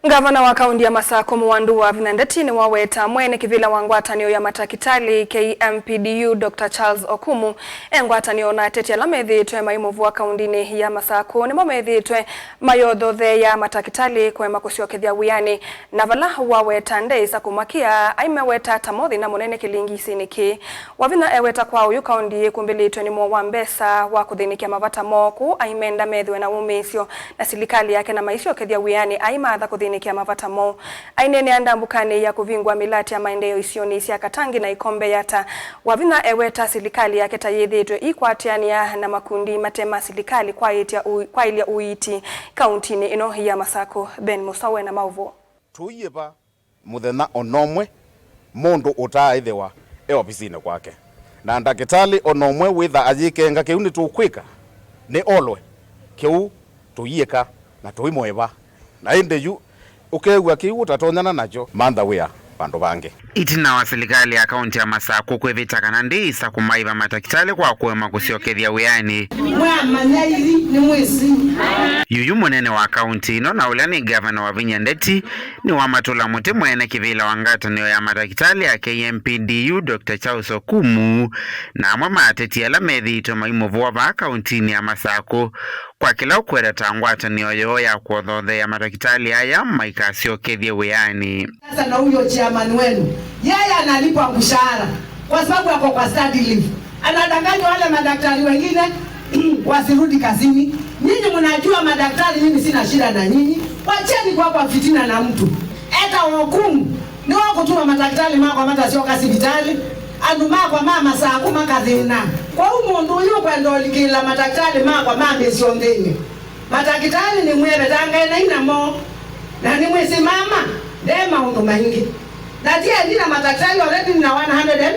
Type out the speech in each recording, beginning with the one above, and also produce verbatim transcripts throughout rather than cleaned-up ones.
Ngavana wa kaunti ya Masakũ, Mũwandu Wavinya Ndeti, nĩwaweta mwene kĩvĩla wa ngwatanĩo ya matakĩtalĩ, K M P D U, Doctor Charles Okumu, e ngwatanĩo na ateti ala methĩĩtwe maimũvũa kauntinĩ ya Masakũ, nĩmo methĩĩtwe mayothotheea matakĩtalĩ kũema kũsyokethya wĩanĩ, na vala waweta ndeĩsa kũmakĩa, aimeweta ta mo thĩna mũnene kĩlingisinĩ kĩĩ. Wavinya eweta kwa ũyu kaunti yĩkumbĩlĩtwe nĩ mũo wa mbesa wa kũthĩnĩkya mavata moo, kũu aimenda methĩwe na wũmĩĩsyo na silikalĩ yake na maisyokethya wĩanĩ aimaatha kũthĩnĩkĩa mavata moo. Aineenea ndambũkanĩ ya kũvingũa mĩlatĩ ya maendeeo isionĩ sya Katangi na Ikombe Yatta, Wavinya eweta silikalĩ yake ta yĩthĩĩtwe ĩikwatĩanĩa na makundi mate ma silikalĩ kwaĩtya ũ-, kwaĩlya ũiiti kauntinĩ ĩno ya Masakũ. Ben Mũsau ena maũvoo. Tũiĩva mũthenya o na ũmwe mũndũ ũtaaĩthĩwa e ovisinĩ kwake. Na ndakĩtalĩ o na ũmwe wĩtha ayĩkenga kĩu nĩtũkwĩka, nĩ olwe, kĩu tũiĩka na tũimũĩva. Na ĩndĩ yu ũkew'a kĩu ũtatonyana nakyo, mantha wĩa vandũ vangĩ. Ĩtina wa silikalĩ ya kaunti ya Masakũ kwĩvĩta kana ndĩĩsa kũmaĩva matakĩtalĩ kwa kũema kũsyokethya wĩanĩ, Mwamanya ithi nĩ mwĩsĩ. Yuyu mũnene wa kaunti ĩno na ũla nĩ ngavana Wavinya Ndeti nĩwamatũla mũtĩ mwene kĩvĩla wa ngwatanĩo ya matakĩtalĩ ya K M P D U, Doctor Charles Okumu, na amwe ma ateti ala methĩĩtwe maimũvũa vaa kauntinĩ ya Masakũ kwa kĩla ũkweta ta ngwatanĩo yoo ya kũothotheea matakĩtalĩ aya maikasyokethye wĩanĩ. Sasa na huyo chairman wenu, yeye analipwa mshahara kwa sababu ako kwa study leave. Anadanganya wale madaktari wengine wasirudi kazini. Nyinyi mnajua madaktari, mimi sina shida na nyinyi. Wacheni kuwa kwa fitina na mtu. Eta Okumu nĩwe ũkũtuma matakĩtalĩ makwa matasyoka sivitalĩ, andũ makwa ma Masakũ makathĩna. Kwoou mũndũ ũyũ ũkwenda ũlikĩla matakĩtalĩ makwa ma mĩsyĩ nthĩnĩ. Matakĩtalĩ nĩmwĩvetangae namo, na nĩmwĩsĩ mama nde maũndũ maingĩ. Na ti endi na matakĩtalĩ already na one hundred and,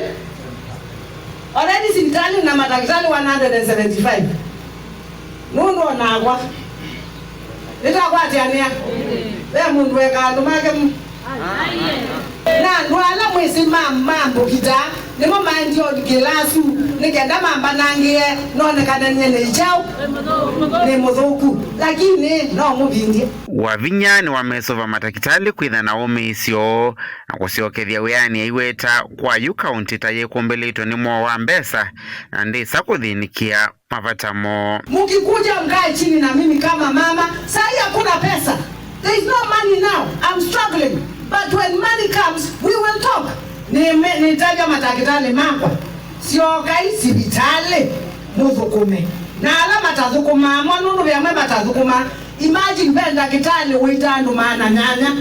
already sivitalĩ na matakĩtalĩ one hundred and seventy-five. Nũndũ o nakwa nĩtakwatĩanĩa. Ve mũndũ eka andũ make m-, na andũ ala mwĩsĩ ma, ma mbũkita nĩmo maendie ũlikĩla asu nĩ kenda mambanangĩe nonekane nyie nĩ kyaũ, nĩ mũthũku, lakini no mũvindye. Wavinya nĩwamesũva matakĩtalĩ kwĩtha na ũmĩĩsyo na kũsyokethya wĩanĩ aiweta kwa yu kaunti ta yĩkũmbĩlĩtwe nĩ mũo wa mbesa na ndĩsa kũthĩnĩkĩa mavata moo. Mkikuja mkae chini na mimi kama mama, saa hii hakuna pesa. There is no money now. I'm struggling. But when money comes, we will talk. Nime-, nĩtavya matakĩtalĩ makwa, syokai sivitalĩ mũthũkũme. Na ala matathũkũmaa mo, nũndũ ve amwe matathũkũmaa. Imagine ve ndakĩtalĩ ũitaa andũ maana nyanya.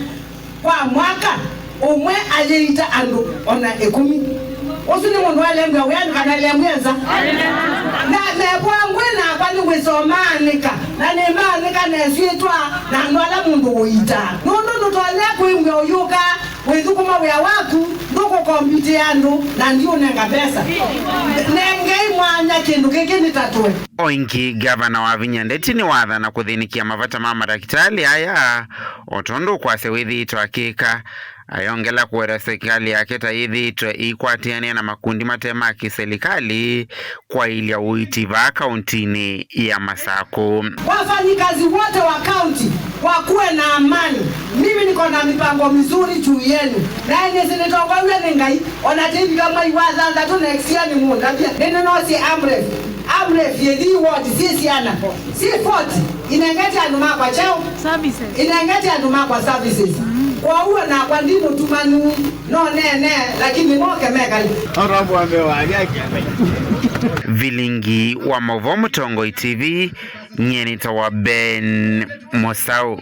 Kwa mwaka ũmwe ayĩita andũ ona ĩkũmi. Ũsu nĩ mũndũ walembw'a wĩanĩ kana alembw'e nza? Na mevwangwe nakwa nĩwĩsa ũmaanĩka, na nĩmaanĩka nesyĩtwa na andũ ala mũndũ ũitaa. Nũndũ ndũtonya kwĩw'a ũyũka wĩthũkũma wĩa waku, ndũkũkombitĩa andũ, na ndiũnenga mbesa. Nengei mwanya kĩndũ kĩkĩ nĩtatwe. O ĩngĩ, ngavana Wavinya Ndeti nĩwathana kũthĩnĩkĩa mavata ma matakĩtalĩ aya, o tondũ ũkwasya wĩthĩĩtwe akĩka. Ayongela kũweta silikalĩ yake ta yĩthĩĩtwe ĩikwatĩanĩa na makundi mate ma kĩsilikalĩ kwaĩlya ũiiti vaa kauntinĩ ya Masakũ. Wafanyikazi wote wa kaunti wakuwe na amani. Mimi niko na mipango mizuri juu yenu. Na nĩsĩ nĩtongoew'e nĩ Ngai, ona tĩvika mwei wa thanthatũ next year nĩmũndavya. Nĩnĩnosye Amref. Amref yĩthi ward syĩ syana. Syĩ forty. Inengete andũ makwa chao. Services. Inengete andũ makwa services. Kwoou nakwa ndi mũtumanu, no nene, lakini moke mekale. Vilingi wa maũvoo Mũtongoi T V, nyie nĩtawa Ben Mũsaũ.